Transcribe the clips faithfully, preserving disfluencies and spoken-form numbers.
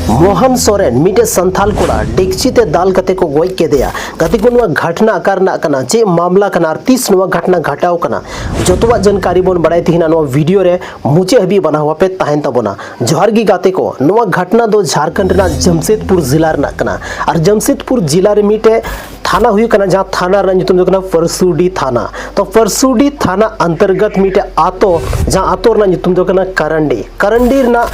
ᱢᱳᱦᱚᱱ ᱥᱚᱨᱮᱱ ᱢᱤᱫᱴᱮᱡ ᱥᱟᱱᱛᱟᱞ ᱠᱚᱲᱟ ᱰᱮᱠᱪᱤ ᱛᱮ ᱫᱟᱞ ᱠᱟᱛᱮ ᱠᱚ ᱜᱚᱡ ᱠᱮᱫᱮᱭᱟ᱾ ᱜᱟᱛᱮ ᱠᱚ, ᱱᱚᱣᱟ ᱜᱷᱟᱴᱱᱟ ᱚᱠᱟ ᱨᱮᱱᱟᱜ ᱠᱟᱱᱟ, ᱪᱮᱫ ᱢᱟᱢᱞᱟ ᱠᱟᱱᱟ ᱟᱨ ᱛᱤᱥ ᱱᱚᱣᱟ ᱜᱷᱟᱴᱱᱟ ᱜᱷᱟᱴᱟᱣ ᱠᱟᱱᱟ, ᱡᱚᱛᱚᱣᱟᱜ ᱡᱟᱱᱠᱟᱨᱤ ᱵᱚᱱ ᱵᱟᱲᱟᱭ ᱛᱟᱦᱮᱱᱟ ᱱᱚᱣᱟ ᱵᱷᱤᱰᱤᱭᱳ ᱨᱮ᱾ ᱢᱩᱪᱟᱹᱫ ᱦᱟᱹᱵᱤᱡ ᱵᱟᱱᱟᱣ ᱟᱯᱮ ᱛᱟᱦᱮᱱ ᱛᱟᱵᱚᱱᱟ᱾ ᱡᱚᱦᱟᱨ ᱜᱮ ᱜᱟᱛᱮ ᱠᱚ, ᱱᱚᱣᱟ ᱜᱷᱟᱴᱱᱟ ᱫᱚ ᱡᱷᱟᱨᱠᱷᱚᱸᱰ ᱨᱮᱱᱟᱜ ᱡᱟᱢᱥᱮᱫᱽᱯᱩᱨ ᱡᱤᱞᱟ ᱨᱮᱱᱟᱜ ᱠᱟᱱᱟ᱾ ᱟᱨ ᱡᱟᱢᱥᱮᱫᱽᱯᱩᱨ ᱡᱤᱞᱟ ᱨᱮ ᱢᱤᱫᱴᱮᱡ ᱛᱷᱟᱱᱟ ᱦᱩᱭᱩᱜ ᱠᱟᱱᱟ, ᱡᱟᱦᱟᱸ ᱛᱷᱟᱱᱟ ᱨᱮᱱᱟᱜ ᱧᱩᱛᱩᱢ ᱫᱚ ᱠᱟᱱᱟ ᱯᱟᱨᱥᱩᱰᱤ ᱛᱷᱟᱱᱟ᱾ ᱛᱚ ᱯᱟᱨᱥᱩᱰᱤ ᱛᱷᱟᱱᱟ ᱚᱱᱛᱚᱨᱜᱚᱛ ᱢᱤᱫᱴᱮᱡ ᱟᱛᱳ, ᱡᱟᱦᱟᱸ ᱟᱛᱳ ᱨᱮᱱᱟᱜ ᱧᱩᱛᱩᱢ ᱫᱚ ᱠᱟᱱᱟ ᱠᱟᱨᱟᱱᱰᱤ᱾ ᱠᱟᱨᱟᱱᱰᱤ ᱨᱮᱱᱟᱜ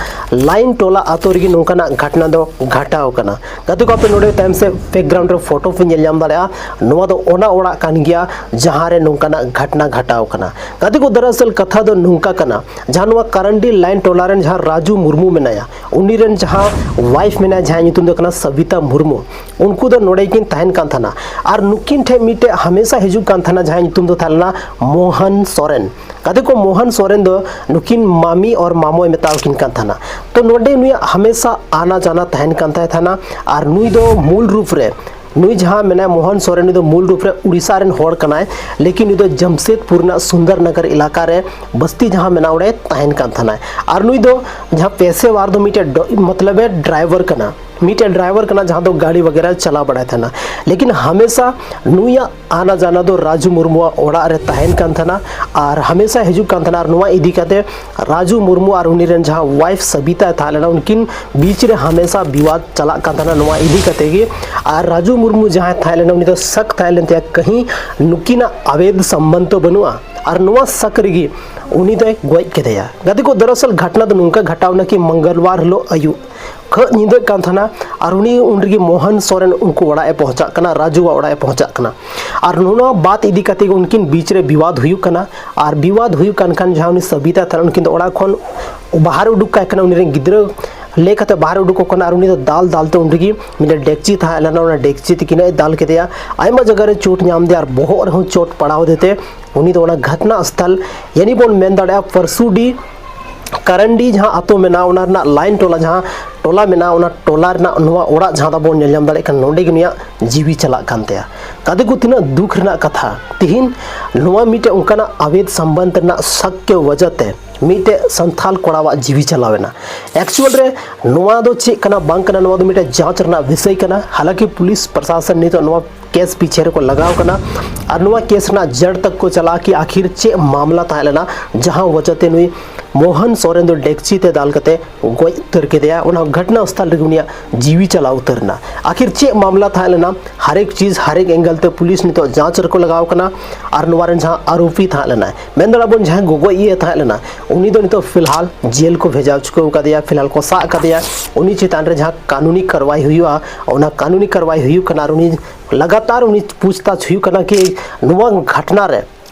ᱞᱟᱭᱤᱱ ᱴᱚᱞᱟ ᱟᱛᱳ ᱨᱮᱜᱮ ᱱᱚᱝᱠᱟᱱᱟᱜ ᱜᱷᱟᱴᱱᱟ ᱫᱚ ᱜᱷᱟᱴᱟᱣ ᱠᱟᱱᱟ᱾ ᱜᱟᱛᱮ ᱠᱚ, ᱟᱯᱮ ᱱᱚᱰᱮ ᱛᱟᱭᱚᱢ ᱥᱮᱫ ᱵᱮᱠᱜᱨᱟᱣᱩᱱᱰ ᱨᱮ ᱯᱷᱳᱴᱳ ᱯᱮ ᱧᱮᱞ ᱧᱟᱢ ᱫᱟᱲᱮᱭᱟᱜᱼᱟ, ᱱᱚᱣᱟ ᱫᱚ ᱚᱱᱟ ᱚᱲᱟᱜ ᱠᱟᱱ ᱜᱮᱭᱟ ᱡᱟᱦᱟᱸ ᱨᱮ ᱱᱚᱝᱠᱟᱱᱟᱜ ᱜᱷᱟᱴᱱᱟ ᱜᱷᱟᱴᱟᱣ ᱠᱟᱱᱟ᱾ ᱜᱟᱛᱮ ᱠᱚ, ᱫᱚᱨᱟᱥᱚᱞ ᱠᱟᱛᱷᱟ ᱫᱚ ᱱᱚᱝᱠᱟ ᱠᱟᱱᱟ, ᱡᱟᱦᱟᱸ ᱱᱚᱣᱟ ᱠᱟᱨᱟᱱᱰᱤ ᱞᱟᱭᱤᱱ ᱴᱚᱞᱟ ᱨᱮᱱ ᱡᱟᱦᱟᱸ ᱨᱟᱡᱩ ᱢᱩᱨᱢᱩ ᱢᱮᱱᱟᱭᱟ, ᱩᱱᱤ ᱨᱮᱱ ᱡᱟᱦᱟᱸ ᱣᱟᱭᱤᱯᱷ ᱢᱮᱱᱟᱭᱟ, ᱡᱟᱦᱟᱸ ᱧᱩᱛᱩᱢ ᱫᱚ ᱠᱟᱱᱟ ᱥᱟᱵᱤᱛᱟ ᱢᱩᱨᱢᱩ, ᱩᱱᱠᱩ ᱫᱚ ᱱᱚᱰᱮ ᱠᱤᱱ ᱛᱟᱦᱮᱱ ᱠᱟᱱ ᱛᱟᱦᱮᱱᱟ᱾ ᱟᱨ ᱱᱩᱠᱤᱱ ᱴᱷᱮᱱ ᱢᱤᱫᱴᱮᱡ ᱦᱟᱢᱮᱥᱟ ᱦᱤᱡᱩᱜ ᱠᱟᱱ ᱛᱟᱦᱮᱱᱟ, ᱡᱟᱦᱟᱸᱭ ᱧᱩᱛᱩᱢ ᱫᱚ ᱛᱟᱦᱮᱸ ᱞᱮᱱᱟ ᱢᱳᱦᱚᱱ ᱥᱚᱨᱮᱱ᱾ ᱜᱟᱛᱮ ᱠᱚ, ᱢᱳᱦᱚᱱ ᱥᱚᱨᱮᱱ ᱫᱚ ᱱᱩᱠᱤᱱ ᱢᱟᱢᱤ ᱚᱨ ᱢᱟᱢᱚᱭ ᱢᱮᱛᱟᱣ ᱠᱤᱱ ᱠᱟᱱ ᱛᱟᱦᱮᱱᱟ᱾ ᱛᱚ ᱱᱚᱰᱮ ᱱᱩᱭᱟᱜ ᱦᱟᱢᱮᱥᱟ ᱟᱱᱟ ᱡᱟᱱᱟ ᱛᱟᱦᱮᱱ ᱠᱟᱱ ᱛᱟᱭ ᱛᱟᱦᱮᱱᱟ᱾ ᱟᱨ ᱱᱩᱭ ᱫᱚ ᱢᱩᱞ ᱨᱩᱯ ᱨᱮ, ᱱᱩᱭ ᱡᱟᱦᱟᱸ ᱢᱮᱱᱟᱭ ᱢᱳᱦᱚᱱ ᱥᱚᱨᱮᱱ, ᱱᱩᱭ ᱫᱚ ᱢᱩᱞ ᱨᱩᱯ ᱨᱮ ᱩᱲᱤᱥᱥᱟ ᱨᱮᱱ ᱦᱚᱲ ᱠᱟᱱᱟᱭ, ᱞᱮᱠᱤᱱ ᱱᱩᱭ ᱫᱚ ᱡᱟᱢᱥᱮᱫᱽᱯᱩᱨ ᱨᱮᱱᱟᱜ ᱥᱩᱱᱫᱚᱨ ᱱᱚᱜᱚᱨ ᱮᱞᱟᱠᱟ ᱨᱮ ᱵᱟᱥᱛᱤ ᱡᱟᱦᱟᱸ ᱢᱮᱱᱟᱜᱼᱟ, ᱚᱸᱰᱮ ᱛᱟᱦᱮᱱ ᱠᱟᱱ ᱛᱟᱦᱮᱱᱟᱭ᱾ ᱟᱨ ᱱᱩᱭ ᱫᱚ ᱡᱟᱦᱟᱸ ᱯᱮᱥᱮᱣᱟᱨ ᱫᱚ ᱢᱤᱫᱴᱮᱡ ᱰᱚ-, ᱢᱚᱛᱞᱚᱵ ᱮ ᱰᱨᱟᱭᱵᱷᱟᱨ ᱠᱟᱱᱟ, ᱢᱤᱫᱴᱮᱡ ᱰᱨᱟᱭᱵᱷᱟᱨ ᱠᱟᱱᱟ, ᱡᱟᱦᱟᱸ ᱫᱚ ᱜᱟᱹᱰᱤ ᱵᱟᱜᱮᱨᱟ ᱪᱟᱞᱟᱣ ᱵᱟᱲᱟᱭ ᱛᱟᱦᱮᱱᱟ᱾ ᱞᱮᱠᱤᱱ ᱦᱟᱢᱮᱥᱟ ᱱᱩᱭᱟᱜ ᱟᱱᱟ ᱡᱟᱱᱟ ᱫᱚ ᱨᱟᱡᱩ ᱢᱩᱨᱢᱩᱣᱟᱜ ᱚᱲᱟᱜ ᱨᱮ ᱛᱟᱦᱮᱱ ᱠᱟᱱ ᱛᱟᱦᱮᱱᱟ᱾ ᱟᱨ ᱦᱟᱢᱮᱥᱟ ᱦᱤᱡᱩᱜ ᱠᱟᱱ ᱛᱟᱦᱮᱱᱟ᱾ ᱟᱨ ᱱᱚᱣᱟ ᱤᱫᱤ ᱠᱟᱛᱮ ᱨᱟᱡᱩ ᱢᱩᱨᱢᱩ ᱟᱨ ᱩᱱᱤ ᱨᱮᱱ ᱡᱟᱦᱟᱸ ᱣᱟᱭᱤᱯᱷ ᱥᱟᱵᱤᱛᱟ ᱛᱟᱦᱮᱸ ᱞᱮᱱᱟ, ᱩᱱᱠᱤᱱ ᱵᱤᱪ ᱨᱮ ᱦᱟᱢᱮᱥᱟ ᱵᱤᱣᱟᱫ ᱪᱟᱞᱟᱜ ᱠᱟᱱ ᱛᱟᱦᱮᱱᱟ ᱱᱚᱣᱟ ᱤᱫᱤ ᱠᱟᱛᱮ ᱜᱮ᱾ ᱟᱨ ᱨᱟᱡᱩ ᱢᱩᱨᱢᱩ ᱡᱟᱦᱟᱸᱭ ᱛᱟᱦᱮᱸ ᱞᱮᱱᱟ, ᱩᱱᱤ ᱫᱚ ᱥᱟᱠ ᱛᱟᱦᱮᱸ ᱞᱮᱱ ᱛᱟᱭᱟ, ᱠᱟᱹᱦᱤ ᱱᱩᱠᱤᱱᱟᱜ ᱟᱵᱮᱫ ᱥᱚᱢᱵᱚᱱᱫᱷ ᱛᱚ ᱵᱟᱹᱱᱩᱜᱼᱟ᱾ ᱟᱨ ᱱᱚᱣᱟ ᱥᱟᱠ ᱨᱮᱜᱮ ᱩᱱᱤ ᱫᱚᱭ ᱜᱚᱡ ᱠᱮᱫᱮᱭᱟ᱾ ᱜᱟᱛᱮ ᱠᱚ, ᱫᱚᱨᱟᱥᱚᱞ ᱜᱷᱟᱴᱱᱟ ᱫᱚ ᱱᱚᱝᱠᱟ ᱜᱷᱟᱴᱟᱣ ᱮᱱᱟ ᱠᱤ ᱢᱚᱝᱜᱚᱞᱵᱟᱨ ᱦᱤᱞᱳᱜ ᱟᱹᱭᱩᱵ ᱠᱷᱟᱹᱜ ᱧᱤᱫᱟᱹᱜ ᱠᱟᱱ ᱛᱟᱦᱮᱱᱟ᱾ ᱟᱨ ᱩᱱᱤ ᱩᱱ ᱨᱮᱜᱮ ᱢᱳᱦᱚᱱ ᱥᱚᱨᱮᱱ ᱩᱱᱠᱩ ᱚᱲᱟᱜ ᱮ ᱯᱚᱦᱚᱸᱪᱟᱜ ᱠᱟᱱᱟ, ᱨᱟᱡᱩᱣᱟᱜ ᱚᱲᱟᱜ ᱮ ᱯᱚᱦᱚᱸᱪᱟᱜ ᱠᱟᱱᱟ᱾ ᱟᱨ ᱱᱚᱣᱟ ᱵᱟᱛ ᱤᱫᱤ ᱠᱟᱛᱮ ᱜᱮ ᱩᱱᱠᱤᱱ ᱵᱤᱪ ᱨᱮ ᱵᱤᱣᱟᱫ ᱦᱩᱭᱩᱜ ᱠᱟᱱᱟ᱾ ᱟᱨ ᱵᱤᱣᱟᱫ ᱦᱩᱭᱩᱜ ᱠᱟᱱ ᱠᱷᱟᱱ ᱡᱟᱦᱟᱸ ᱩᱱᱤ ᱥᱟᱵᱤᱛᱟ ᱛᱟᱦᱮᱱᱟ, ᱩᱱᱠᱤᱱ ᱫᱚ ᱚᱲᱟᱜ ᱠᱷᱚᱱ ᱵᱟᱦᱨᱮ ᱩᱰᱩᱠ ᱠᱟᱭ ᱠᱟᱱᱟ, ᱩᱱᱤ ᱨᱮᱱ ᱜᱤᱫᱽᱨᱟᱹ ᱞᱟᱹᱭ ᱠᱟᱛᱮ ᱵᱟᱦᱨᱮ ᱩᱰᱩᱠ ᱠᱚ ᱠᱟᱱᱟ᱾ ᱟᱨ ᱩᱱᱤ ᱫᱚ ᱫᱟᱞ ᱫᱟᱞ ᱛᱮ ᱩᱱ ᱨᱮᱜᱮ ᱢᱤᱫᱴᱮᱱ ᱰᱮᱠᱪᱤ ᱛᱟᱦᱮᱸ ᱞᱮᱱᱟ, ᱚᱱᱟ ᱰᱮᱠᱪᱤ ᱛᱮᱠᱤᱱ ᱮ ᱫᱟᱞ ᱠᱮᱫᱮᱭᱟ᱾ ᱟᱭᱢᱟ ᱡᱟᱭᱜᱟ ᱨᱮ ᱪᱳᱴ ᱧᱟᱢ ᱫᱮᱭᱟ ᱟᱨ ᱵᱚᱦᱚᱜ ᱨᱮᱦᱚᱸ ᱪᱳᱴ ᱯᱟᱲᱟᱣ ᱟᱫᱮ ᱛᱮ ᱩᱱᱤ ᱫᱚ ᱚᱱᱟ ᱜᱷᱚᱴᱱᱟ ᱥᱛᱷᱚᱞ, ᱭᱟᱱᱤ ᱵᱚᱱ ᱢᱮᱱ ᱫᱟᱲᱮᱭᱟᱜᱼᱟ ᱯᱟᱨᱥᱩᱰᱤ ᱠᱟᱨᱟᱱᱰᱤ ᱡᱟᱦᱟᱸ ᱟᱛᱳ ᱢᱮᱱᱟᱜᱼᱟ, ᱚᱱᱟ ᱨᱮᱱᱟᱜ ᱞᱟᱭᱤᱱ ᱴᱚᱞᱟ, ᱡᱟᱦᱟᱸ ᱴᱚᱞᱟ ᱢᱮᱱᱟᱜᱼᱟ, ᱚᱱᱟ ᱴᱚᱞᱟ ᱨᱮᱱᱟᱜ ᱱᱚᱣᱟ ᱚᱲᱟᱜ ᱡᱟᱦᱟᱸ ᱫᱚ ᱵᱚᱱ ᱧᱮᱞ ᱧᱟᱢ ᱫᱟᱲᱮᱭᱟᱜ ᱠᱟᱱᱟ, ᱱᱚᱸᱰᱮ ᱜᱮ ᱩᱱᱤᱭᱟᱜ ᱡᱤᱣᱤ ᱪᱟᱞᱟᱜ ᱠᱟᱱ ᱛᱟᱭᱟ᱾ ᱜᱟᱛᱮ ᱠᱚ, ᱛᱤᱱᱟᱹᱜ ᱫᱩᱠ ᱨᱮᱱᱟᱜ ᱠᱟᱛᱷᱟ᱾ ᱛᱤᱦᱤᱧ ᱱᱚᱣᱟ ᱢᱤᱫᱴᱮᱡ ᱚᱱᱠᱟᱱᱟᱜ ᱟᱵᱮᱫ ᱥᱚᱢᱵᱚᱱᱫᱷ ᱨᱮᱱᱟᱜ ᱥᱟᱠ ᱠᱮ ᱣᱟᱡᱟ ᱛᱮ ᱢᱤᱫᱴᱮᱡ ᱥᱟᱱᱛᱷᱟᱞ ᱠᱚᱲᱟᱣᱟᱜ ᱡᱤᱣᱤ ᱪᱟᱞᱟᱣ ᱮᱱᱟ᱾ ᱮᱠᱪᱩᱣᱟᱞ ᱨᱮ ᱱᱚᱣᱟ ᱫᱚ ᱪᱮᱫ ᱠᱟᱱᱟ ᱵᱟᱝ ᱠᱟᱱᱟ, ᱱᱚᱣᱟ ᱫᱚ ᱢᱤᱫᱴᱮᱡ ᱡᱟᱸᱪ ᱨᱮᱱᱟᱜ ᱵᱤᱥᱚᱭ ᱠᱟᱱᱟ᱾ ᱦᱟᱞᱟᱸᱠᱤ ᱯᱩᱞᱤᱥ ᱯᱨᱚᱥᱟᱥᱚᱱ ᱱᱤᱛᱚᱜ ᱱᱚᱣᱟ ᱠᱮᱥ ᱯᱤᱪᱷᱮ ᱨᱮᱠᱚ ᱞᱟᱜᱟᱣ ᱠᱟᱱᱟ ᱟᱨ ᱱᱚᱣᱟ ᱠᱮᱥ ᱨᱮᱱᱟᱜ ᱡᱟᱲ ᱛᱚᱠ ᱠᱚ ᱪᱟᱞᱟᱜᱼᱟ ᱠᱤ ᱟᱠᱷᱤᱨ ᱪᱮᱫ ᱢᱟᱢᱞᱟ ᱛᱟᱦᱮᱸ ᱞᱮᱱᱟ, ᱡᱟᱦᱟᱸ ᱣᱟᱡᱟ ᱛᱮ ᱱᱩᱭ ᱢᱳᱦᱚᱱ ᱥᱚᱨᱮᱱ ᱫᱚ ᱰᱮᱠᱪᱤ ᱛᱮ ᱫᱟᱞ ᱠᱟᱛᱮ ᱜᱚᱡ ᱩᱛᱟᱹᱨ ᱠᱮᱫᱮᱭᱟ᱾ ᱚᱱᱟ ᱜᱷᱚᱴᱱᱟ ᱥᱛᱷᱚᱞ ᱨᱮᱜᱮ ᱩᱱᱤᱭᱟᱜ ᱡᱤᱣᱤ ᱪᱟᱞᱟᱣ ᱩᱛᱟᱹᱨ ᱮᱱᱟ᱾ ᱟᱠᱷᱤᱨ ᱪᱮᱫ ᱢᱟᱢᱞᱟ ᱛᱟᱦᱮᱸ ᱞᱮᱱᱟ, ᱦᱟᱨᱮᱠ ᱪᱤᱡᱽ, ᱦᱟᱨᱮᱠ ᱮᱝᱜᱮᱞ ᱛᱮ ᱯᱩᱞᱤᱥ ᱱᱤᱛᱚᱜ ᱡᱟᱸᱪ ᱨᱮᱠᱚ ᱞᱟᱜᱟᱣ ᱠᱟᱱᱟ᱾ ᱟᱨ ᱱᱚᱣᱟ ᱨᱮᱱ ᱡᱟᱦᱟᱸ ᱟᱨᱳᱯᱤ ᱛᱟᱦᱮᱸ ᱞᱮᱱᱟᱭ, ᱢᱮᱱ ᱫᱟᱲᱮᱭᱟᱜ ᱵᱚᱱ ᱡᱟᱦᱟᱸᱭ ᱜᱚᱜᱚᱡ ᱤᱭᱟᱹ ᱛᱟᱦᱮᱸ ᱞᱮᱱᱟ, ᱩᱱᱤ ᱫᱚ ᱱᱤᱛᱚᱜ ᱯᱷᱤᱞᱦᱟᱞ ᱡᱮᱞ ᱠᱚ ᱵᱷᱮᱡᱟ ᱦᱚᱪᱚ ᱟᱠᱟᱫᱮᱭᱟ, ᱯᱷᱤᱞᱦᱟᱞ ᱠᱚ ᱥᱟᱵ ᱟᱠᱟᱫᱮᱭᱟ᱾ ᱩᱱᱤ ᱪᱮᱛᱟᱱ ᱨᱮ ᱡᱟᱦᱟᱸ ᱠᱟᱹᱱᱩᱱᱤ ᱠᱟᱨᱣᱟᱭ ᱦᱩᱭᱩᱜᱼᱟ, ᱚᱱᱟ ᱠᱟᱹᱱᱩᱱᱤ ᱠᱟᱨᱣᱟᱭ ᱦᱩᱭᱩᱜ ᱠᱟᱱᱟ᱾ ᱟᱨ ᱩᱱᱤ ᱞᱟᱜᱟᱛᱟᱨ ᱩᱱᱤ ᱯᱩᱪᱷᱛᱟᱪᱷ ᱦᱩᱭᱩᱜ ᱠᱟᱱᱟ ᱠᱤ ᱱᱚᱣᱟ ᱜᱷᱚᱴᱱᱟ ᱨᱮ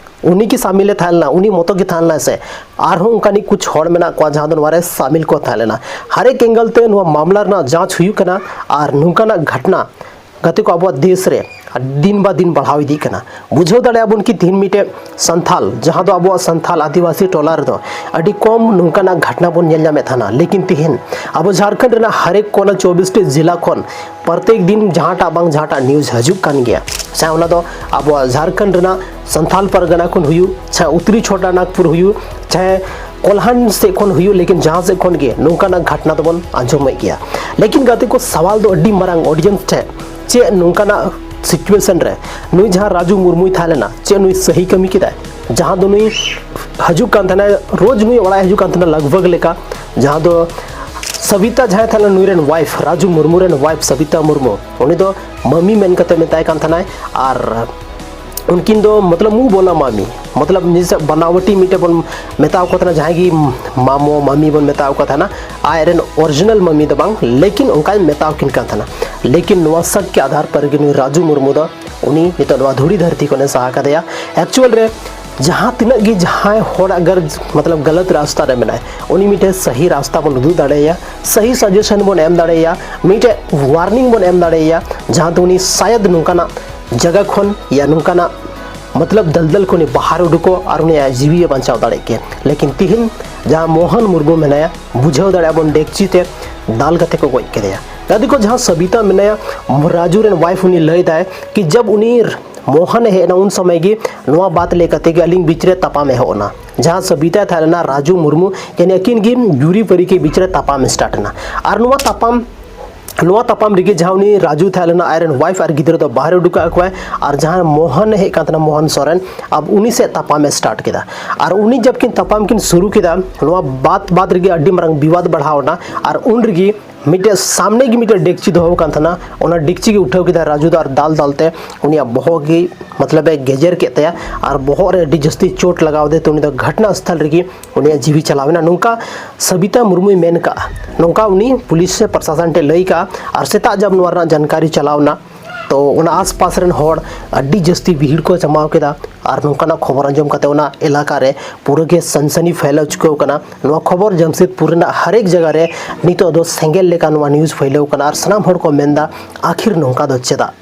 ᱩᱱᱤ ᱜᱮ ᱥᱟᱢᱤᱞᱮ ᱛᱟᱦᱮᱸ ᱞᱮᱱᱟ, ᱩᱱᱤ ᱢᱚᱛᱚ ᱜᱮ ᱛᱟᱦᱮᱸ ᱞᱮᱱᱟ ᱥᱮ ᱟᱨᱦᱚᱸ ᱚᱱᱠᱟᱱᱤᱡ ᱠᱩᱪ ᱦᱚᱲ ᱢᱮᱱᱟᱜ ᱠᱚᱣᱟ ᱡᱟᱦᱟᱸ ᱫᱚ ᱱᱚᱣᱟ ᱨᱮ ᱥᱟᱢᱤᱞ ᱠᱚ ᱛᱟᱦᱮᱸ ᱞᱮᱱᱟ᱾ ᱦᱟᱨᱮᱠ ᱮᱝᱜᱮᱞ ᱛᱮ ᱱᱚᱣᱟ ᱢᱟᱢᱞᱟ ᱨᱮᱱᱟᱜ ᱡᱟᱸᱪ ᱦᱩᱭᱩᱜ ᱠᱟᱱᱟ᱾ ᱟᱨ ᱱᱚᱝᱠᱟᱱᱟᱜ ᱜᱷᱚᱴᱱᱟ ᱜᱟᱛᱮ ᱠᱚ ᱟᱵᱚᱣᱟᱜ ᱫᱮᱥ ᱨᱮ ᱫᱤᱱ ᱵᱟ ᱫᱤᱱ ᱵᱟᱲᱦᱟᱣ ᱤᱫᱤᱜ ᱠᱟᱱᱟ᱾ ᱵᱩᱡᱷᱟᱹᱣ ᱫᱟᱲᱮᱭᱟᱜ ᱵᱚᱱ ᱠᱤ ᱛᱤᱦᱤᱧ ᱢᱤᱫᱴᱮᱡ ᱥᱟᱱᱛᱷᱟᱞ, ᱡᱟᱦᱟᱸ ᱫᱚ ᱟᱵᱚᱣᱟᱜ ᱥᱟᱱᱛᱷᱟᱞ ᱟᱹᱫᱤᱵᱟᱹᱥᱤ ᱴᱚᱞᱟ ᱨᱮᱫᱚ ᱟᱹᱰᱤ ᱠᱚᱢ ᱱᱚᱝᱠᱟᱱᱟᱜ ᱜᱷᱚᱴᱱᱟ ᱵᱚᱱ ᱧᱮᱞ ᱧᱟᱢᱮᱫ ᱛᱟᱦᱮᱱᱟ, ᱞᱮᱠᱤᱱ ᱛᱤᱦᱤᱧ ᱟᱵᱚ ᱡᱷᱟᱲᱠᱷᱚᱸᱰ ᱨᱮᱱᱟᱜ ᱦᱟᱨᱮᱠ ᱠᱳᱱᱟ ᱪᱚᱵᱵᱤᱥ ᱴᱤ ᱡᱮᱞᱟ ᱠᱷᱚᱱ ᱯᱨᱚᱛᱮᱠ ᱫᱤᱱ ᱡᱟᱦᱟᱸᱴᱟᱜ ᱵᱟᱝ ᱡᱟᱦᱟᱸᱴᱟᱜ ᱱᱤᱭᱩᱡᱽ ᱦᱤᱡᱩᱜ ᱠᱟᱱ ᱜᱮᱭᱟ, ᱪᱟᱦᱮ ᱚᱱᱟ ᱫᱚ ᱟᱵᱚᱣᱟᱜ ᱡᱷᱟᱲᱠᱷᱚᱸᱰ ᱨᱮᱱᱟᱜ ᱥᱟᱱᱛᱷᱟᱞ ᱯᱟᱨᱜᱟᱱᱟ ᱠᱷᱚᱱ ᱦᱩᱭᱩᱜ, ᱪᱟᱦᱮ ᱩᱛᱛᱚᱨᱤ ᱪᱷᱳᱴᱟ ᱱᱟᱜᱽᱯᱩᱨ ᱦᱩᱭᱩᱜ, ᱪᱟᱦᱮ ᱠᱚᱞᱦᱟᱱ ᱥᱮᱫ ᱠᱷᱚᱱ ᱦᱩᱭᱩᱜ, ᱞᱮᱠᱤᱱ ᱡᱟᱦᱟᱸ ᱥᱮᱫ ᱠᱷᱚᱱ ᱜᱮ ᱱᱚᱝᱠᱟᱱᱟᱜ ᱜᱷᱚᱴᱱᱟ ᱫᱚᱵᱚᱱ ᱟᱸᱡᱚᱢᱮᱫ ᱜᱮᱭᱟ᱾ ᱞᱮᱠᱤᱱ ᱜᱟᱛᱮ ᱠᱚ, ᱥᱟᱣᱟᱞ ᱫᱚ ᱟᱹᱰᱤ ᱢᱟᱨᱟᱝ ᱚᱰᱤᱭᱮᱱᱥ ᱴᱷᱮᱱ, ᱪᱮᱫ ᱱᱚᱝᱠᱟᱱᱟᱜ ᱥᱤᱪᱩᱭᱮᱥᱚᱱ ᱨᱮ ᱱᱩᱭ ᱡᱟᱦᱟᱸ ᱨᱟᱡᱩ ᱢᱩᱨᱢᱩᱭ ᱛᱟᱦᱮᱸ ᱞᱮᱱᱟ, ᱪᱮᱫ ᱱᱩᱭ ᱥᱟᱹᱦᱤ ᱠᱟᱹᱢᱤ ᱠᱮᱫᱟᱭ? ᱡᱟᱦᱟᱸ ᱫᱚ ᱱᱩᱭ ᱦᱤᱡᱩᱜ ᱠᱟᱱ ᱛᱟᱦᱮᱱᱟᱭ, ᱨᱳᱡᱽ ᱱᱩᱭ ᱚᱲᱟᱜ ᱮ ᱦᱤᱡᱩᱜ ᱠᱟᱱ ᱛᱟᱦᱮᱱᱟ ᱞᱟᱜᱽ ᱵᱷᱟᱜᱽ ᱞᱮᱠᱟ, ᱡᱟᱦᱟᱸ ᱫᱚ ᱥᱟᱵᱤᱛᱟ ᱡᱟᱦᱟᱸᱭ ᱛᱟᱦᱮᱸ ᱞᱮᱱᱟ ᱱᱩᱭ ᱨᱮᱱ ᱣᱟᱭᱤᱯᱷ, ᱨᱟᱡᱩ ᱢᱩᱨᱢᱩ ᱨᱮᱱ ᱣᱟᱭᱤᱯᱷ ᱥᱟᱵᱤᱛᱟ ᱢᱩᱨᱢᱩ, ᱩᱱᱤ ᱫᱚ ᱢᱟᱹᱢᱤ ᱢᱮᱱ ᱠᱟᱛᱮ ᱢᱮᱛᱟᱭ ᱠᱟᱱ ᱛᱟᱦᱮᱱᱟᱭ᱾ ᱟᱨ ᱩᱱᱠᱤᱱ ᱫᱚ ᱢᱚᱛᱞᱚᱵ ᱢᱩᱸᱦ ᱵᱚᱞᱟ ᱢᱟᱹᱢᱤ, ᱢᱚᱛᱞᱚᱵ ᱡᱮᱥᱮ ᱵᱟᱱᱟᱣᱴᱤ ᱢᱤᱫᱴᱮᱡ ᱵᱚᱱ ᱢᱮᱛᱟᱣ ᱠᱚ ᱛᱟᱦᱮᱱᱟ, ᱡᱟᱦᱟᱸᱭ ᱜᱮ ᱢᱟᱢᱚ ᱢᱟᱹᱢᱤ ᱵᱚᱱ ᱢᱮᱛᱟᱣ ᱠᱚ ᱛᱟᱦᱮᱱᱟ, ᱟᱡ ᱨᱮᱱ ᱚᱨᱤᱡᱤᱱᱟᱞ ᱢᱟᱹᱢᱤ ᱫᱚ ᱵᱟᱝ, ᱞᱮᱠᱤᱱ ᱚᱱᱠᱟᱧ ᱢᱮᱛᱟᱣ ᱠᱤᱱ ᱠᱟᱱ ᱛᱟᱦᱮᱱᱟ᱾ ᱞᱮᱠᱤᱱ ᱱᱚᱣᱟ ᱥᱟᱠ ᱠᱮ ᱟᱫᱷᱟᱨ ᱯᱟᱨ ᱜᱮ ᱱᱩᱭ ᱨᱟᱡᱩ ᱢᱩᱨᱢᱩ ᱫᱚ ᱩᱱᱤ ᱱᱤᱛᱚᱜ ᱱᱚᱣᱟ ᱫᱷᱩᱲᱤ ᱫᱷᱟᱹᱨᱛᱤ ᱠᱷᱚᱱᱮ ᱥᱟᱦᱟ ᱠᱟᱫᱮᱭᱟ᱾ ᱮᱠᱪᱩᱣᱟᱞ ᱨᱮ ᱡᱟᱦᱟᱸ ᱛᱤᱱᱟᱹᱜ ᱜᱮ ᱡᱟᱦᱟᱸᱭ ᱦᱚᱲ ᱟᱜᱟᱨ ᱢᱚᱛᱞᱚᱵ ᱜᱟᱞᱟᱛ ᱨᱟᱥᱛᱟ ᱨᱮ ᱢᱮᱱᱟᱭ, ᱩᱱᱤ ᱢᱤᱫᱴᱮᱱ ᱥᱟᱹᱦᱤ ᱨᱟᱥᱛᱟ ᱵᱚᱱ ᱩᱫᱩᱜ ᱫᱟᱲᱮᱭᱟᱭᱟ, ᱥᱟᱹᱦᱤ ᱥᱟᱡᱮᱥᱚᱱ ᱵᱚᱱ ᱮᱢ ᱫᱟᱲᱮᱭᱟᱭᱟ, ᱢᱤᱫᱴᱮᱡ ᱣᱟᱨᱱᱤᱝ ᱵᱚᱱ ᱮᱢ ᱫᱟᱲᱮᱭᱟᱭᱟ, ᱡᱟᱦᱟᱸ ᱫᱚ ᱩᱱᱤ ᱥᱟᱭᱟᱫ ᱱᱚᱝᱠᱟᱱᱟᱜ ᱡᱟᱭᱜᱟ ᱠᱷᱚᱱ ᱭᱟ ᱱᱚᱝᱠᱟᱱᱟᱜ ᱢᱚᱛᱞᱚᱵ ᱫᱟᱞᱫᱟᱞ ᱠᱷᱚᱱ ᱩᱱᱤ ᱵᱟᱦᱟᱨ ᱩᱰᱩᱠᱚᱜ ᱟᱨ ᱩᱱᱤᱭᱟᱜ ᱡᱤᱣᱤ ᱮ ᱵᱟᱧᱪᱟᱣ ᱫᱟᱲᱮᱭᱟᱜ ᱠᱮᱭᱟ᱾ ᱞᱮᱠᱤᱱ ᱛᱤᱦᱤᱧ ᱡᱟᱦᱟᱸ ᱢᱳᱦᱚᱱ ᱢᱩᱨᱢᱩ ᱢᱮᱱᱟᱭᱟ, ᱵᱩᱡᱷᱟᱹᱣ ᱫᱟᱲᱮᱭᱟᱜᱼᱟ ᱵᱚᱱ ᱰᱮᱠᱪᱤ ᱛᱮ ᱫᱟᱞ ᱠᱟᱛᱮ ᱠᱚ ᱜᱚᱡ ᱠᱮᱫᱮᱭᱟ᱾ ᱜᱟᱛᱮ ᱠᱚ, ᱡᱟᱦᱟᱸ ᱥᱟᱵᱤᱛᱟ ᱢᱮᱱᱟᱭᱟ, ᱨᱟᱡᱩ ᱨᱮᱱ ᱣᱟᱭᱤᱯᱷ, ᱩᱱᱤ ᱞᱟᱹᱭ ᱫᱟᱭ ᱠᱤ ᱡᱟᱵ ᱩᱱᱤ ᱢᱳᱦᱚᱱ ᱮ ᱦᱮᱡ ᱮᱱᱟ, ᱩᱱ ᱥᱚᱢᱚᱭ ᱜᱮ ᱱᱚᱣᱟ ᱵᱟᱛ ᱞᱟᱹᱭ ᱠᱟᱛᱮ ᱜᱮ ᱟᱹᱞᱤᱧ ᱵᱤᱪ ᱨᱮ ᱛᱟᱯᱟᱢ ᱮᱦᱚᱵ ᱮᱱᱟ᱾ ᱡᱟᱦᱟᱸ ᱥᱟᱵᱤᱛᱟ ᱛᱟᱦᱮᱸ ᱞᱮᱱᱟ ᱨᱟᱡᱩ ᱢᱩᱨᱢᱩ, ᱠᱤᱱ ᱟᱹᱠᱤᱱ ᱜᱮ ᱡᱩᱨᱤ ᱯᱟᱹᱨᱤ ᱠᱤᱱ ᱵᱤᱪ ᱨᱮ ᱛᱟᱯᱟᱢ ᱥᱴᱟᱨᱴ ᱮᱱᱟ᱾ ᱟᱨ ᱱᱚᱣᱟ ᱛᱟᱯᱟᱢ ᱱᱚᱣᱟ ᱛᱟᱯᱟᱢ ᱨᱮᱜᱮ ᱡᱟᱦᱟᱸ ᱩᱱᱤ ᱨᱟᱡᱩ ᱛᱟᱦᱮᱸ ᱞᱮᱱᱟ, ᱟᱡᱨᱮᱱ ᱣᱟᱭᱤᱯᱷ ᱟᱨ ᱜᱤᱫᱽᱨᱟᱹ ᱫᱚ ᱵᱟᱦᱨᱮ ᱩᱰᱩᱠ ᱠᱟᱜ ᱠᱚᱣᱟᱭ᱾ ᱟᱨ ᱡᱟᱦᱟᱸ ᱢᱳᱦᱚᱱ ᱮ ᱦᱮᱡ ᱠᱟᱱ ᱛᱟᱦᱮᱱᱟ, ᱢᱳᱦᱚᱱ ᱥᱚᱨᱮᱱ, ᱟᱵ ᱩᱱᱤ ᱥᱮᱫ ᱛᱟᱯᱟᱢ ᱮ ᱥᱴᱟᱨᱴ ᱠᱮᱫᱟ᱾ ᱟᱨ ᱩᱱᱤ ᱡᱟᱵ ᱠᱤᱱ ᱛᱟᱯᱟᱢ ᱠᱤᱱ ᱥᱩᱨᱩ ᱠᱮᱫᱟ, ᱱᱚᱣᱟ ᱵᱟᱫ ᱵᱟᱫ ᱨᱮᱜᱮ ᱟᱹᱰᱤ ᱢᱟᱨᱟᱝ ᱵᱤᱵᱟᱫ ᱵᱟᱲᱦᱟᱣ ᱮᱱᱟ᱾ ᱟᱨ ᱩᱱ ᱨᱮᱜᱮ ᱢᱤᱫᱴᱮᱡ ᱥᱟᱢᱱᱮ ᱜᱮ ᱢᱤᱫᱴᱮᱡ ᱰᱮᱠᱪᱤ ᱫᱚᱦᱚ ᱠᱟᱱ ᱛᱟᱦᱮᱱᱟ, ᱚᱱᱟ ᱰᱮᱠᱪᱤ ᱜᱮ ᱩᱴᱷᱟᱹᱣ ᱠᱮᱫᱟ ᱨᱟᱡᱩ ᱫᱚ ᱟᱨ ᱫᱟᱞ ᱫᱟᱞ ᱛᱮ ᱩᱱᱤᱭᱟᱜ ᱵᱚᱦᱚᱜ ᱜᱮ ᱢᱚᱛᱞᱚᱵ ᱮ ᱜᱮᱡᱮᱨ ᱠᱮᱫ ᱛᱟᱭᱟ᱾ ᱟᱨ ᱵᱚᱦᱚᱜ ᱨᱮ ᱟᱹᱰᱤ ᱡᱟᱹᱥᱛᱤ ᱪᱳᱴ ᱞᱟᱜᱟᱣ ᱟᱫᱮ ᱛᱮ ᱩᱱᱤ ᱫᱚ ᱜᱷᱚᱴᱱᱟ ᱥᱛᱷᱚᱞ ᱨᱮᱜᱮ ᱩᱱᱤᱭᱟᱜ ᱡᱤᱣᱤ ᱪᱟᱞᱟᱣ ᱮᱱᱟ, ᱱᱚᱝᱠᱟ ᱥᱟᱵᱤᱛᱟ ᱢᱩᱨᱢᱩᱭ ᱢᱮᱱ ᱠᱟᱜᱼᱟ᱾ ᱱᱚᱝᱠᱟ ᱩᱱᱤ ᱯᱩᱞᱤᱥ ᱥᱮ ᱯᱨᱚᱥᱟᱥᱚᱱ ᱴᱷᱮᱱ ᱞᱟᱹᱭ ᱠᱟᱜᱼᱟ᱾ ᱟᱨ ᱥᱮᱛᱟᱜ ᱡᱟᱵ ᱱᱚᱣᱟ ᱨᱮᱱᱟᱜ ᱡᱟᱱᱠᱟᱨᱤ ᱪᱟᱞᱟᱣ ᱮᱱᱟ, ᱛᱚ ᱚᱱᱟ ᱟᱥᱯᱟᱥ ᱨᱮᱱ ᱦᱚᱲ ᱟᱹᱰᱤ ᱡᱟᱹᱥᱛᱤ ᱵᱷᱤᱲ ᱠᱚ ᱡᱟᱢᱟᱣ ᱠᱮᱫᱟ᱾ ᱟᱨ ᱱᱚᱝᱠᱟᱱᱟᱜ ᱠᱷᱚᱵᱚᱨ ᱟᱸᱡᱚᱢ ᱠᱟᱛᱮ ᱚᱱᱟ ᱮᱞᱟᱠᱟ ᱨᱮ ᱯᱩᱨᱟᱹ ᱜᱮ ᱥᱟᱱᱥᱟᱱᱤ ᱯᱷᱟᱭᱞᱟᱣ ᱪᱩᱠᱟᱹᱣ ᱠᱟᱱᱟ᱾ ᱱᱚᱣᱟ ᱠᱷᱚᱵᱚᱨ ᱡᱟᱢᱥᱮᱫᱽᱯᱩᱨ ᱨᱮᱱᱟᱜ ᱦᱟᱨᱮᱠ ᱡᱟᱭᱜᱟ ᱨᱮ ᱱᱤᱛᱚᱜ ᱫᱚ ᱥᱮᱸᱜᱮᱞ ᱞᱮᱠᱟ ᱱᱚᱣᱟ ᱱᱤᱭᱩᱡᱽ ᱯᱷᱟᱭᱞᱟᱣ ᱠᱟᱱᱟ᱾ ᱟᱨ ᱥᱟᱱᱟᱢ ᱦᱚᱲ ᱠᱚ ᱢᱮᱱᱫᱟ, ᱟᱠᱷᱤᱨ ᱱᱚᱝᱠᱟ ᱫᱚ ᱪᱮᱫᱟᱜ?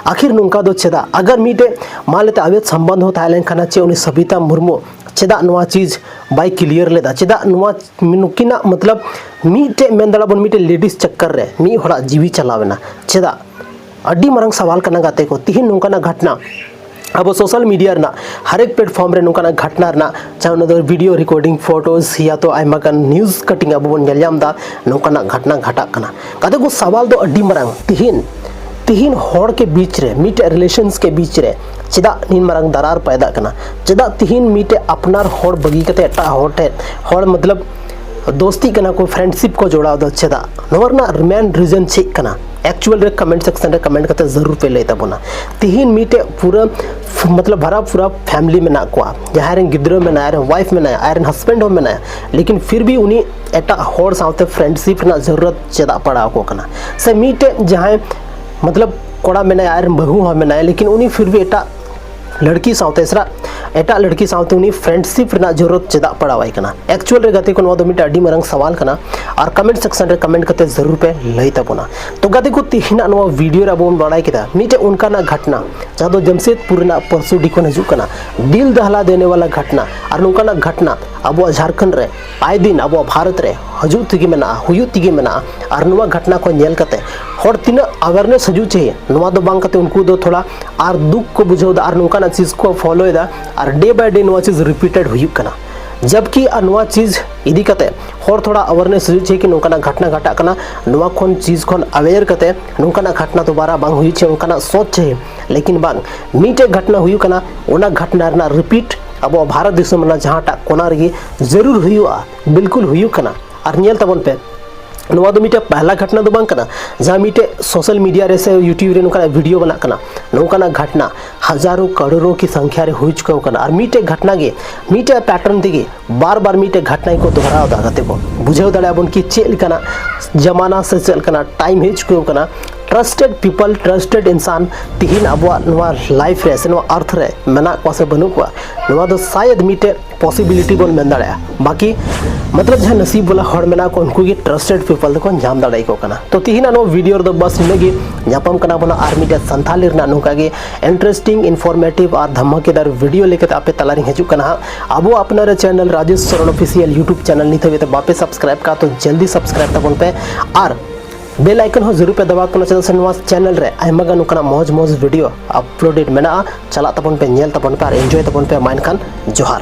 ᱟᱠᱷᱤᱨ ᱱᱚᱝᱠᱟ ᱫᱚ ᱪᱮᱫᱟᱜ? ᱟᱜᱟᱨ ᱢᱤᱫᱴᱮᱡ ᱢᱟ ᱞᱮᱛᱮ ᱟᱵᱮᱫ ᱥᱚᱢᱵᱚᱱᱫᱷ ᱦᱚᱸ ᱛᱟᱦᱮᱸ ᱞᱮᱱᱠᱷᱟᱱ ᱪᱮ ᱩᱱᱤ ᱥᱟᱵᱤᱛᱟ ᱢᱩᱨᱢᱩ ᱪᱮᱫᱟᱜ ᱱᱚᱣᱟ ᱪᱤᱡᱽ ᱵᱟᱭ ᱠᱞᱤᱭᱟᱨ ᱞᱮᱫᱟ? ᱪᱮᱫᱟᱜ ᱱᱚᱣᱟ ᱱᱩᱠᱤᱱᱟᱜ ᱢᱚᱛᱞᱚᱵ ᱢᱤᱫᱴᱮᱡ ᱢᱮᱱ ᱫᱟᱲᱮᱭᱟᱜ ᱵᱚᱱ ᱢᱤᱫᱴᱮᱡ ᱞᱮᱰᱤᱥ ᱪᱟᱠᱠᱟᱨ ᱨᱮ ᱢᱤᱫ ᱦᱚᱲᱟᱜ ᱡᱤᱣᱤ ᱪᱟᱞᱟᱣ ᱮᱱᱟ? ᱪᱮᱫᱟᱜ? ᱟᱹᱰᱤ ᱢᱟᱨᱟᱝ ᱥᱟᱣᱟᱞ ᱠᱟᱱᱟ ᱜᱟᱛᱮ ᱠᱚ᱾ ᱛᱤᱦᱤᱧ ᱱᱚᱝᱠᱟᱱᱟᱜ ᱜᱷᱚᱴᱱᱟ ᱟᱵᱚ ᱥᱳᱥᱟᱞ ᱢᱤᱰᱤᱭᱟ ᱨᱮᱱᱟᱜ ᱦᱟᱨᱮᱠ ᱯᱞᱮᱴᱯᱷᱚᱨᱢ ᱨᱮ ᱱᱚᱝᱠᱟᱱᱟᱜ ᱜᱷᱚᱴᱱᱟ ᱨᱮᱱᱟᱜ, ᱪᱟᱦᱮ ᱚᱱᱟ ᱫᱚ ᱵᱷᱤᱰᱤᱭᱳ ᱨᱮᱠᱚᱨᱰᱤᱝ, ᱯᱷᱳᱴᱳᱥ ᱭᱟ ᱛᱚ ᱟᱭᱢᱟ ᱜᱟᱱ ᱱᱤᱭᱩᱡᱽ ᱠᱟᱴᱤᱝ ᱟᱵᱚ ᱵᱚᱱ ᱧᱮᱞ ᱧᱟᱢ ᱮᱫᱟ, ᱱᱚᱝᱠᱟᱱᱟᱜ ᱜᱷᱚᱴᱱᱟ ᱜᱷᱟᱴᱟᱜ ᱠᱟᱱᱟ᱾ ᱜᱟᱛᱮ ᱠᱚ, ᱥᱟᱣᱟᱞ ᱫᱚ ᱟᱹᱰᱤ ᱢᱟᱨᱟᱝ᱾ ᱛᱤᱦᱤᱧ ᱛᱤᱦᱤᱧ ᱦᱚᱲ ᱠᱮ ᱵᱤᱪ ᱨᱮ, ᱢᱤᱫᱴᱮᱡ ᱨᱤᱞᱮᱥᱚᱱᱥ ᱠᱮ ᱵᱤᱪ ᱨᱮ ᱪᱮᱫᱟᱜ ᱱᱤᱱ ᱢᱟᱨᱟᱝ ᱫᱟᱨᱟᱨ ᱯᱟᱭᱫᱟᱜ ᱠᱟᱱᱟ? ᱪᱮᱫᱟᱜ ᱛᱤᱦᱤᱧ ᱢᱤᱫᱴᱮᱡ ᱟᱯᱱᱟᱨ ᱦᱚᱲ ᱵᱟᱹᱜᱤ ᱠᱟᱛᱮ ᱮᱴᱟᱜ ᱦᱚᱲ ᱴᱷᱮᱱ, ᱦᱚᱲ ᱢᱚᱛᱞᱚᱵ ᱫᱳᱥᱛᱤᱜ ᱠᱟᱱᱟ ᱠᱚ, ᱯᱷᱨᱮᱱᱰᱥᱤᱯ ᱠᱚ ᱡᱚᱲᱟᱣ ᱫᱟ? ᱪᱮᱫᱟᱜ? ᱱᱚᱣᱟ ᱨᱮᱱᱟᱜ ᱢᱮᱱ ᱨᱤᱡᱚᱱ ᱪᱮᱫ ᱠᱟᱱᱟ? ᱮᱠᱪᱩᱭᱟᱞ ᱨᱮ ᱠᱚᱢᱮᱱᱴ ᱥᱮᱠᱥᱚᱱ ᱨᱮ ᱠᱚᱢᱮᱱᱴ ᱠᱟᱛᱮ ᱡᱟᱹᱨᱩᱲ ᱯᱮ ᱞᱟᱹᱭ ᱛᱟᱵᱚᱱᱟ᱾ ᱛᱤᱦᱤᱧ ᱢᱤᱫᱴᱮᱡ ᱯᱩᱨᱟᱹ ᱯᱷ-, ᱢᱚᱛᱞᱚᱵ ᱵᱷᱟᱨᱟ ᱯᱩᱨᱟ ᱯᱷᱮᱢᱤᱞᱤ ᱢᱮᱱᱟᱜ ᱠᱚᱣᱟ, ᱡᱟᱦᱟᱸᱭ ᱨᱮᱱ ᱜᱤᱫᱽᱨᱟᱹ ᱢᱮᱱᱟᱭᱟ, ᱟᱡ ᱨᱮᱱ ᱣᱟᱭᱤᱯᱷ ᱢᱮᱱᱟᱭᱟ, ᱟᱡ ᱨᱮᱱ ᱦᱟᱥᱵᱮᱱᱰ ᱦᱚᱸ ᱢᱮᱱᱟᱭᱟ, ᱞᱮᱠᱤᱱ ᱯᱷᱤᱨ ᱵᱷᱤ ᱩᱱᱤ ᱮᱴᱟᱜ ᱦᱚᱲ ᱥᱟᱶᱛᱮ ᱯᱷᱨᱮᱱᱰᱥᱤᱯ ᱨᱮᱱᱟᱜ ᱡᱟᱹᱨᱩᱲᱟᱛ ᱪᱮᱫᱟᱜ ᱯᱟᱲᱟᱣ ᱟᱠᱚ ᱠᱟᱱᱟ? ᱥᱮ ᱢᱤᱫᱴᱮᱡ ᱡᱟᱦᱟᱸᱭ ᱢᱚᱛᱞᱚᱵ ᱠᱚᱲᱟ ᱢᱮᱱᱟᱭᱟ, ᱟᱡ ᱨᱮᱱ ᱵᱟᱹᱦᱩ ᱦᱚᱸ ᱢᱮᱱᱟᱭᱟ, ᱞᱮᱠᱤᱱ ᱩᱱᱤ ᱯᱷᱤᱨ ᱵᱷᱤ ᱮᱴᱟᱜ ᱞᱟᱹᱲᱠᱤ ᱥᱟᱶᱛᱮ ᱮᱥᱨᱟ ᱮᱴᱟᱜ ᱞᱟᱹᱲᱠᱤ ᱥᱟᱶᱛᱮ ᱩᱱᱤ ᱯᱷᱨᱮᱱᱰᱥᱤᱯ ᱨᱮᱱᱟᱜ ᱡᱚᱨᱩᱨᱚᱛ ᱪᱮᱫᱟᱜ ᱯᱟᱲᱟᱣᱟᱭ ᱠᱟᱱᱟ? ᱮᱠᱪᱩᱭᱟᱞ ᱨᱮ ᱜᱟᱛᱮ ᱠᱚ, ᱱᱚᱣᱟ ᱫᱚ ᱢᱤᱫᱴᱟᱝ ᱟᱹᱰᱤ ᱢᱟᱨᱟᱝ ᱥᱟᱣᱟᱞ ᱠᱟᱱᱟ, ᱟᱨ ᱠᱚᱢᱮᱱᱴ ᱥᱮᱠᱥᱚᱱ ᱨᱮ ᱠᱚᱢᱮᱱᱴ ᱠᱟᱛᱮ ᱡᱟᱹᱨᱩᱲ ᱯᱮ ᱞᱟᱹᱭ ᱛᱟᱵᱚᱱᱟ᱾ ᱛᱚ ᱜᱟᱛᱮ ᱠᱚ, ᱛᱮᱦᱮᱧᱟᱜ ᱱᱚᱣᱟ ᱵᱷᱤᱰᱤᱭᱳ ᱨᱮ ᱟᱵᱚ ᱵᱚᱱ ᱵᱟᱲᱟᱭ ᱠᱮᱫᱟ ᱢᱤᱫᱴᱮᱱ ᱚᱱᱠᱟᱱᱟᱜ ᱜᱷᱚᱴᱱᱟ, ᱡᱟᱦᱟᱸ ᱫᱚ ᱡᱟᱢᱥᱮᱫᱽᱯᱩᱨ ᱨᱮᱱᱟᱜ ᱯᱟᱹᱨᱥᱩᱰᱤ ᱠᱷᱚᱱ ᱦᱤᱡᱩᱜ ᱠᱟᱱᱟ, ᱫᱤᱞ ᱫᱟᱦᱞᱟ ᱫᱮᱱᱮ ᱣᱟᱞᱟ ᱜᱷᱚᱴᱱᱟ᱾ ᱟᱨ ᱱᱚᱝᱠᱟᱱᱟᱜ ᱜᱷᱚᱴᱱᱟ ᱟᱵᱚᱣᱟᱜ ᱡᱷᱟᱲᱠᱷᱚᱸᱰ ᱨᱮ ᱟᱭ ᱫᱤᱱ ᱟᱵᱚᱣᱟᱜ ᱵᱷᱟᱨᱚᱛ ᱨᱮ ᱦᱤᱡᱩᱜ ᱛᱮᱜᱮ ᱢᱮᱱᱟᱜᱼᱟ, ᱦᱩᱭᱩᱜ ᱛᱮᱜᱮ ᱢᱮᱱᱟᱜᱼᱟ᱾ ᱟᱨ ᱱᱚᱣᱟ ᱜᱷᱚᱴᱱᱟ ᱠᱚ ᱧᱮᱞ ᱠᱟᱛᱮ ᱦᱚᱲ ᱛᱤᱱᱟᱹᱜ ᱟᱣᱮᱨᱱᱮᱥ ᱦᱤᱡᱩᱜ ᱪᱟᱹᱦᱤ, ᱱᱚᱣᱟ ᱫᱚ ᱵᱟᱝ ᱠᱟᱛᱮ ᱩᱱᱠᱩ ᱫᱚ ᱛᱷᱚᱲᱟ ᱟᱨ ᱫᱩᱠ ᱠᱚ ᱵᱩᱡᱷᱟᱹᱣ ᱮᱫᱟ, ᱟᱨ ᱱᱚᱝᱠᱟᱱᱟᱜ ᱪᱤᱡᱽ ᱠᱚ ᱯᱷᱚᱞᱳᱭᱮᱫᱟ, ᱟᱨ ᱰᱮ ᱵᱟᱭ ᱰᱮ ᱱᱚᱣᱟ ᱪᱤᱡᱽ ᱨᱤᱯᱤᱴᱮᱰ ᱦᱩᱭᱩᱜ ᱠᱟᱱᱟ᱾ ᱡᱟᱵᱠᱤ ᱟᱨ ᱱᱚᱣᱟ ᱪᱤᱡᱽ ᱤᱫᱤ ᱠᱟᱛᱮ ᱦᱚᱲ ᱛᱷᱚᱲᱟ ᱟᱣᱮᱨᱱᱮᱥ ᱦᱤᱡᱩᱜ ᱪᱟᱹᱦᱤ ᱠᱤ ᱱᱚᱝᱠᱟᱱᱟᱜ ᱜᱷᱚᱴᱱᱟ ᱜᱷᱚᱴᱟᱜ ᱠᱟᱱᱟ, ᱱᱚᱣᱟ ᱠᱷᱚᱱ ᱪᱤᱡᱽ ᱠᱷᱚᱱ ᱟᱣᱮᱭᱟᱨ ᱠᱟᱛᱮ ᱱᱚᱝᱠᱟᱱᱟᱜ ᱜᱷᱚᱴᱱᱟ ᱫᱚᱵᱟᱨᱟ ᱵᱟᱝ ᱦᱩᱭᱩᱜ ᱪᱟᱹᱦᱤ, ᱚᱱᱠᱟᱱᱟᱜ ᱥᱚᱪ ᱪᱟᱹᱦᱤ᱾ ᱞᱮᱠᱤᱱ ᱵᱟᱝ, ᱢᱤᱫᱴᱮᱡ ᱜᱷᱚᱴᱱᱟ ᱦᱩᱭᱩᱜ ᱠᱟᱱᱟ, ᱚᱱᱟ ᱜᱷᱚᱴᱱᱟ ᱨᱮᱱᱟᱜ ᱨᱤᱯᱤᱴ ᱟᱵᱚ ᱵᱷᱟᱨᱚᱛ ᱫᱤᱥᱚᱢ ᱨᱮᱱᱟᱜ ᱡᱟᱦᱟᱸᱴᱟᱜ ᱠᱚᱱᱟ ᱨᱮᱜᱮ ᱡᱟᱹᱨᱩᱲ ᱦᱩᱭᱩᱜᱼᱟ, ᱵᱤᱞᱠᱩᱞ ᱦᱩᱭᱩᱜ ᱠᱟᱱᱟ᱾ ᱟᱨ ᱧᱮᱞ ᱛᱟᱵᱚᱱ ᱯᱮ, ᱱᱚᱣᱟ ᱫᱚ ᱢᱤᱫᱴᱮᱡ ᱯᱟᱦᱞᱟ ᱜᱷᱚᱴᱱᱟ ᱫᱚ ᱵᱟᱝ ᱠᱟᱱᱟ, ᱡᱟᱦᱟᱸ ᱢᱤᱫᱴᱮᱡ ᱥᱳᱥᱟᱞ ᱢᱤᱰᱤᱭᱟ ᱨᱮ ᱥᱮ ᱭᱩᱴᱤᱭᱩᱵᱽ ᱨᱮ ᱱᱚᱝᱠᱟᱱᱟᱜ ᱵᱷᱤᱰᱤᱭᱳ ᱵᱮᱱᱟᱜ ᱠᱟᱱᱟ᱾ ᱱᱚᱝᱠᱟᱱᱟᱜ ᱜᱷᱚᱴᱱᱟ ᱦᱟᱡᱟᱨᱳ ᱠᱟᱨᱳᱲᱳ ᱠᱤ ᱥᱚᱝᱠᱷᱭᱟ ᱨᱮ ᱦᱩᱭ ᱪᱩᱠᱟᱹᱣ ᱠᱟᱱᱟ, ᱟᱨ ᱢᱤᱫᱴᱮᱡ ᱜᱷᱚᱴᱱᱟ ᱜᱮ ᱢᱤᱫᱴᱮᱡ ᱯᱮᱴᱟᱨᱱ ᱛᱮᱜᱮ ᱵᱟᱨ ᱵᱟᱨ ᱢᱤᱫᱴᱮᱡ ᱜᱷᱚᱴᱱᱟ ᱜᱮᱠᱚ ᱫᱚᱦᱨᱟᱣ ᱮᱫᱟ᱾ ᱜᱟᱛᱮ ᱠᱚ, ᱵᱩᱡᱷᱟᱹᱣ ᱫᱟᱲᱮᱭᱟᱜᱼᱟ ᱵᱚᱱ ᱠᱤ ᱪᱮᱫ ᱞᱮᱠᱟᱱᱟᱜ ᱡᱟᱢᱟᱱᱟ ᱥᱮ ᱪᱮᱫ ᱞᱮᱠᱟᱱᱟᱜ ᱴᱟᱭᱤᱢ ᱦᱮᱡ ᱪᱩᱠᱟᱹᱣ ᱠᱟᱱᱟ᱾ ᱴᱨᱟᱥᱴᱮᱰ ᱯᱤᱯᱚᱞ, ᱴᱨᱟᱥᱴᱮᱰ ᱤᱱᱥᱟᱱ ᱛᱤᱦᱤᱧ ᱟᱵᱚᱣᱟᱜ ᱱᱚᱣᱟ ᱞᱟᱭᱤᱯᱷ ᱨᱮ ᱥᱮ ᱱᱚᱣᱟ ᱟᱨᱛᱷ ᱨᱮ ᱢᱮᱱᱟᱜ ᱠᱚᱣᱟ ᱥᱮ ᱵᱟᱹᱱᱩᱜ ᱠᱚᱣᱟ, ᱱᱚᱣᱟ ᱫᱚ ᱥᱟᱭᱮᱫ ᱢᱤᱫᱴᱮᱡ ᱯᱚᱥᱤᱵᱤᱞᱤᱴᱤ ᱵᱚᱱ ᱢᱮᱱ ᱫᱟᱲᱮᱭᱟᱜᱼᱟ᱾ ᱵᱟᱠᱤ ᱢᱚᱛᱞᱚᱵ ᱡᱟᱦᱟᱸ ᱱᱟᱥᱤᱵ ᱵᱟᱞᱟ ᱦᱚᱲ ᱢᱮᱱᱟᱜ ᱠᱚ, ᱩᱱᱠᱩ ᱜᱮ ᱴᱨᱟᱥᱴᱮᱰ ᱯᱤᱯᱚᱞ ᱫᱚᱠᱚ ᱧᱟᱢ ᱫᱟᱲᱮᱭᱟᱠᱚ ᱠᱟᱱᱟ᱾ ᱛᱚ ᱛᱤᱦᱤᱧᱟᱜ ᱱᱚᱣᱟ ᱵᱷᱤᱰᱤᱭᱳ ᱨᱮᱫᱚ ᱵᱟᱥ ᱱᱤᱱᱟᱹᱜ ᱜᱮ᱾ ᱧᱟᱯᱟᱢ ᱠᱟᱱᱟ ᱵᱚᱱ ᱟᱨ ᱢᱤᱫᱴᱮᱡ ᱥᱟᱱᱛᱷᱟᱞᱤ ᱨᱮᱱᱟᱜ ᱱᱚᱝᱠᱟ ᱜᱮ ᱤᱱᱴᱟᱨᱮᱥᱴᱤᱝ, ᱤᱱᱯᱷᱚᱨᱢᱮᱴᱤᱵᱷ ᱟᱨ ᱫᱷᱟᱢᱟᱠᱮᱫᱟᱨ ᱵᱷᱤᱰᱤᱭᱳ ᱞᱮᱠᱟᱛᱮ ᱟᱯᱮ ᱛᱟᱞᱟᱨᱤᱧ ᱦᱤᱡᱩᱜ ᱠᱟᱱᱟ ᱦᱟᱸᱜ᱾ ᱟᱵᱚ ᱟᱯᱱᱟᱨ channel Rajesh Soren official YouTube channel ᱱᱤᱛ ᱦᱟᱹᱵᱤᱡ ᱛᱮ ᱵᱟᱯᱮ ᱥᱟᱵᱥᱠᱨᱟᱭᱤᱵ ᱠᱟᱜᱼᱟ, ᱛᱚ ᱡᱚᱞᱫᱤ ᱥᱟᱵᱥᱠᱨᱟᱭᱤᱵ ᱛᱟᱵᱚᱱ ᱯᱮ ᱟᱨ ᱵᱮᱞ ᱟᱭᱠᱚᱱ ᱦᱚᱸ ᱡᱟᱹᱨᱩᱲ ᱯᱮ ᱫᱟᱵᱟᱣ ᱛᱟᱵᱚᱱᱟ, ᱪᱮᱫᱟᱜ ᱥᱮ ᱱᱚᱣᱟ ᱪᱮᱱᱮᱞ ᱨᱮ ᱟᱭᱢᱟ ᱜᱟᱱ ᱱᱚᱝᱠᱟᱱᱟᱜ ᱢᱚᱡᱽ ᱢᱚᱡᱽ ᱵᱷᱤᱰᱤᱭᱳ ᱟᱯᱞᱳᱰᱮᱰ ᱢᱮᱱᱟᱜᱼᱟ᱾ ᱪᱟᱞᱟᱜ ᱛᱟᱵᱚᱱ ᱯᱮ, ᱧᱮᱞ ᱛᱟᱵᱚᱱ ᱯᱮ ᱟᱨ ᱮᱱᱡᱚᱭ ᱛᱟᱵᱚᱱ ᱯᱮ᱾ ᱢᱟ ᱮᱱᱠᱷᱟᱱ ᱡᱚᱦᱟᱨ᱾